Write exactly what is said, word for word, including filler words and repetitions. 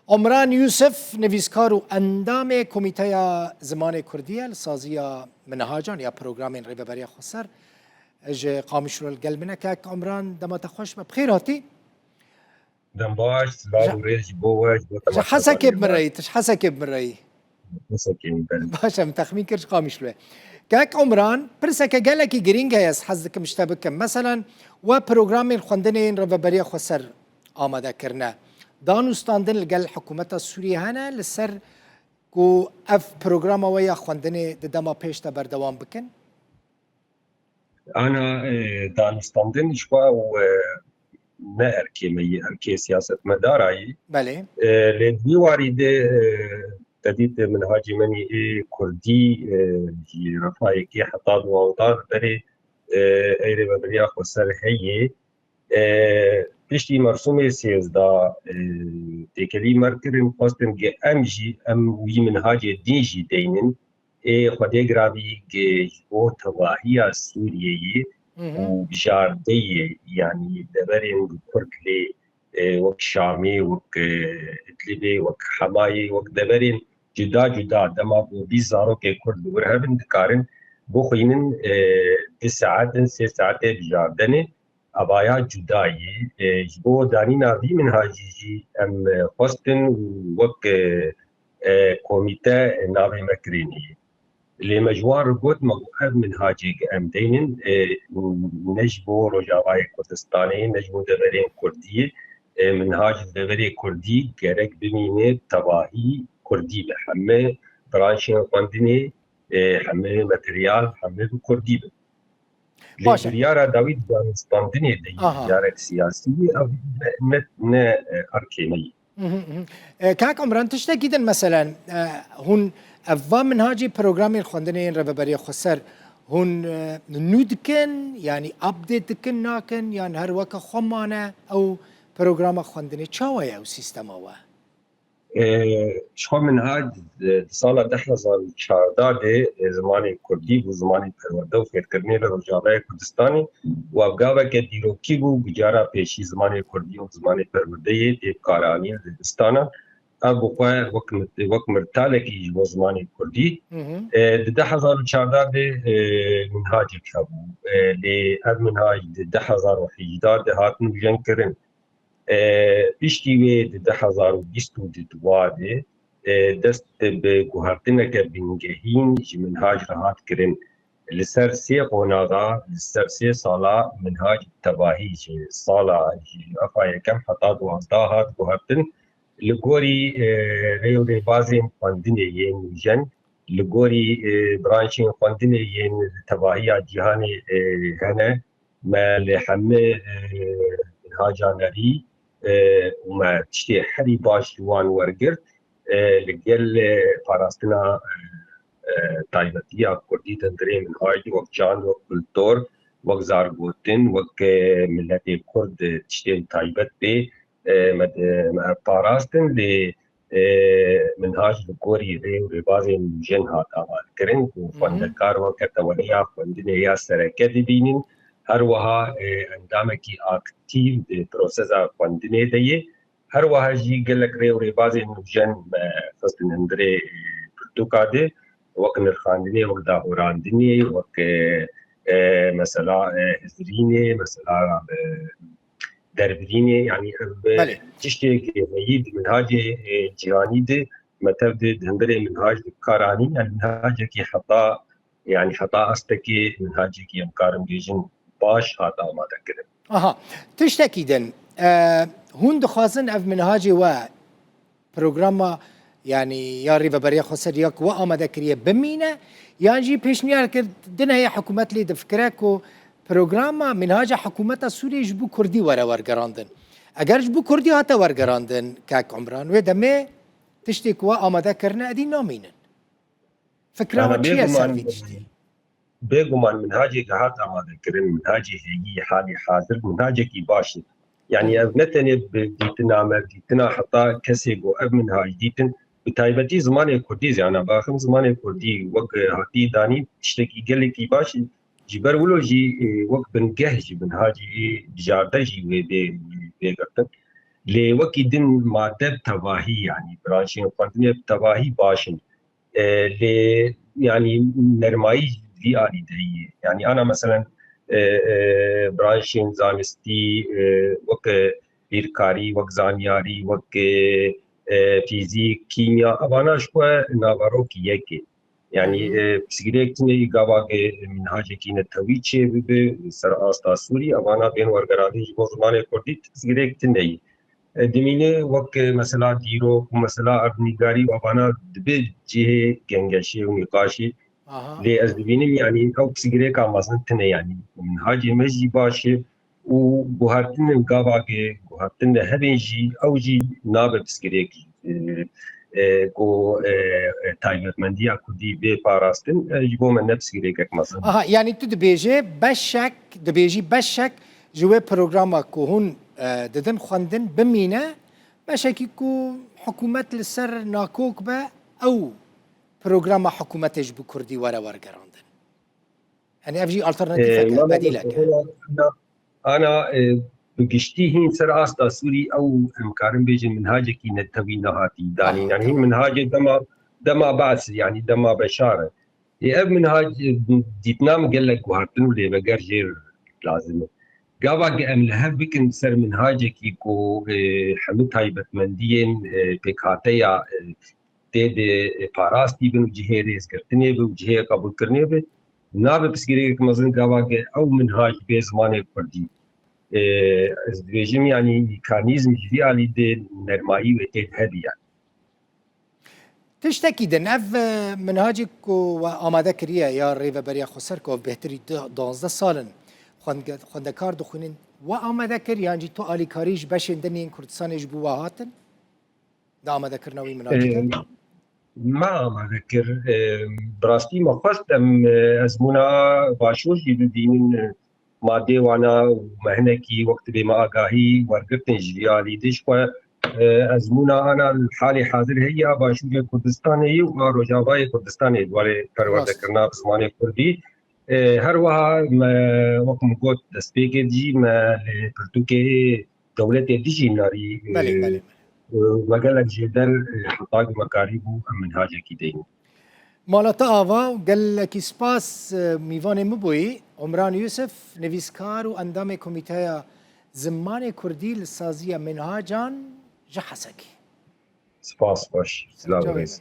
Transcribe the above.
Omran Yusuf, nivîskar û endamê Komîteya Zimanê Kurdî ye li saziya minhacan ya programên Rêveberiya Xweser. Ji Qamişlo li gel min e. Kek Omran, dema te xweş be, bi xêr hatî. Dem baş, silav û rêz ji bo we, ji bo Ji Hesekê bi min re yî, tu ji Hesekê bi min re yî. Hesekê, belê. Baş e, min texmîn kir ji Qamişlo ye. Kek Omran, pirseke gelekî girîng heye, ez hez dikim ji te bikim. Meselen, we programên xwendinê yên Rêveberiya Xweser amade kirine. Danûstandin li gel hikûmeta Sûriyê hene li ser ku ev programa we ya xwendinê di dema pêş de berdewam bikin? Ana, e, danûstandin ji xwe ew, e, ne erkê me yî, erkê siyasetmedara yî. Belê. E, lê di vî warî de, e, te dît minhacê me nî ê kurdî, e, ji Refa Yekê heta duwazdeh li berê, e, ey Rêveberiya Xweser heye. E, piştî Mersûmê sêzdeh, e, têkelî me kirin, xwestin ge em jî, em wî minhacê din jî deynin. Ê Xwedê giravî ge ji bo tevahiya Sûriyeyê Hı hı. û bijardeyê, yanî deverên bi Kurd lê, e, wek Şamê, wek, e, Idlibê, wek Hemayê, wek deverên cuda cuda, dema ku bîst zarokê Kurd li wir hebin, dikarin bixwînin, e, du saet in, sê saetê bijardenê. Avaya cuda yî, e, ji bo danîna vî minhajî jî em, e, xwestin û wek, e, e, komîte navê me kirênî. Lê me ji wan re got, me got, ev minhacê em deynin, e, ne ji bo Rojavayê Kurdistanê, ne ji bo deverên Kurdî. E, minhac li deverê Kurdî gerek bimîne tevahî Kurdî be. Heme branşên xwendinê, e, heme materyal, heme bi Kurdî be. Lê Baş e. biryara dawî di danûstandinê de yî, Aha. biryarek siyasî yî, ev ne, ne, ne, e, erkê me yî. Hı hı, hı. E, Kak Omran, tiştekî din meselen, e, hûn ev va minhacê programên xwendinê yên Rêveberiya Xweser hûn, e, nû dikin, yanî update dikin, nakin, yan her weke xwe mane ew programa xwendinê? Çawa ye ew sîstema we? E, ji xwe minhaj, e, di sala du hezar û çardeh de, e, zimanê kurdî bû zimanê perwerde û fêrkirinê li Rojavayê Kurdistanê û ev gaveke dîrokî bû, ku cara pêşî zimanê kurdî û zimanê perwerdeyê tê bikaranîn li dibistana. Ev bi xwe wek mit-, wek mirtalekî ji bo zimanê kurdî. Hı hı. E, di du hezar û çardeh de, e, minhacek hebû. E, lê ev minhaj di du hezar û hejdeh de hat nûjenkirin. E, piştî wê di du hezar û bîst û du de, e, dest bi guhertineke bingehîn ji minhaj re hat kirin. Li ser sê qonaxa, li ser sê sala minhaj tevahî ji sala ji efa yekem heta duwazdeh hat guhertin. Li gorî, e, rê û rêbazên xwendinê yên nûjen, li gorî, e, branşên xwendinê yên li tevahiya cîhanê, e, hene, me li hemî, e, minhaca nerî, e, û me tiştê herî baş ji wan wergirt, e, li gel, e, parastina, e, e, taybetiya kurdî di hundirê minhaj de wek çand, wek kultur, wek zargotin, wek, e, miletê kurd, e, tiştên taybet bê, e, me, e, me parastin, lê, e, minhaj li gorî rê û rêbazên nûjen hat amadekirin ku Hı hı. xwendekar weke teweriya xwendinê ya sereke dibînin. Her wiha, e, endamekî aktîf di prosesa xwendinê de ye. Her wiha jî gelek rê û rêbazên nûjen me xistin hundirê, e, pirtûka de, wek nirxandinê, wek dahurandinê, wek, e, e, mesela, e, hizirînê, mesela, e, derbirînê, yanî ev, e, Belê. tiştê heyî di minhacê, e, cîhanî de me tev de di hundirê minhaj de bi kar anîn, yanî minhacekî heta, yanî heta astekê minhacekî em karin bêjin baş hat amade kirin. Aha, tiştekî din, e, hûn dixwazin ev minhacê we programa, yanî ya Rêveberiya Xweser ya ku we amade kiriye bimîne, yan jî pêşniyar kir din heye hikûmet lê difikire ku programa, minhaca hikûmeta Sûriyê ji bo kurdî were wergerandin. Eger ji bo kurdî hate wergerandin, kak Umran, wê demê tiştê ku we amade kirine edî namînin. Fikra Ana we çi ye ser bêguman, vî tiştî? Bêguman minhacê ke hat amade kirin, minhacê heyî, halê hazir, minhacekî baş e. Yanî Hı hı. ev ne tenê bi dîtina me, dîtina heta kesê ku ev minhac dîtin, bi taybetî zimanê kurdî zî, ana baxim zimanê kurdî wek hatî danîn tiştekî gelekî baş e. Ji ber wilo jî, e, wek bingeh ji minhacê bijarte jî wê bê, bê girtin. Lê wekî din madde bi tevahî, yanî branşên xwendinê bi tevahî baş in. E, lê, yanî, nermayî vî alî de ye. Yanî, ana meselen, e, e, branşên zanistî, e, wek bîrkarî, wek zanyarî, wek, e, e, fîzîk, kîmya, evana ji xwe naverokî yek e. Yanî, Hı hı. e, pirsgirêk tune yî gava ke minhacekî netewî çêbibe ser asta Sûrî, evana bên wergerandin ji bo zimanê kurdî pirsgirêk tune yî. E, dimîne wek, e, mesela dîrok û mesela erdnîgarî û evana dibe cihê gengeşê û nîqaşê. Aha. Lê ez dibînim, yanî ew pirsgirêka mezin tune, yanî minhacê me jî baş e û guhertinên gava ke guhertin de hebên jî, ew jî nabe pirsgirêk, e, e, ku, e, e, taybetmendiya kurdî bê parastin, e, ji bo me ne pirsgirêkek mezin. Aha, yanî tu dibêje beşek, dibêjî beşek ji wê programa ku hûn, e, didin xwendin bimîne, beşekî ku hikûmet li ser nakok be, ew programa hikûmetê ji bo kurdî were wergerandin. Yanî ev jî alternatîfek e, e, bedîlek e. Ana, ana, e, bi giştî hîn ser asta Sûrî ew em karin bêjin minhacekî netewî nehatî danîn. Aha, yanî hîn tamam. Minhacê dema, dema Be'sî, yanî dema Beşar e. Ê, ev minhac, e, dîtina min gelek guhertin û lêveger jê lazim e. Gava ke em li hev bikin ser minhacekî ku, e, hemû taybetmendiyên, e, pêkhateya, e, tê de, e, parastî bin û cihê rêzgirtinê be û cihê qebûlkirinê be, nabe pirsgirêkek mezin gava ke ew minhac bê zimanê kurdî. E, ez dibêjim, yanî, mekanîzm ji vî alî de nermayî wê tê de hebî, yanî. Tiştekî din, ev, e, minhacê ku we amade kiriye ya Rêveberiya Xweser ku ev bêhtirî du-, duwazdeh sal in xwendge-, xwendekar dixwînin, we amade kir yan jî tu alîkarî ji beşên din yên Kurdistanê ji bo we hatin? Di amadekirina wî minacî de? Em, me amade kir. Em, bi rastî me xwest em, e, ezmûna başûr jî bibînin, e, madê wana û me hinekî wek dibê me agahî wergirtin ji vî alî de. Ji xwe, e, ezmûna ana li halê hazir heye a Başûrê Kurdistanê yî û a Rojavayê Kurdistanê di warê Rast. perwerdekirina bi zimanê kurdî. E, her wiha me, wek min got destpêkê de jî me li pirtûkê dewletê dijî narî, Belê, e, belê, belê. e, me gelek jêder, e, heta ku me karîbû em minhacekî deynin. Mala te ava û gelekî spas, e, mîvanê min bûyî. Umran Yusuf, nivîskar û endamê Komîteya Zimanê Kurdî li Saziya Minhacan ji Hesekê. Spas, baş. Silav û rêz.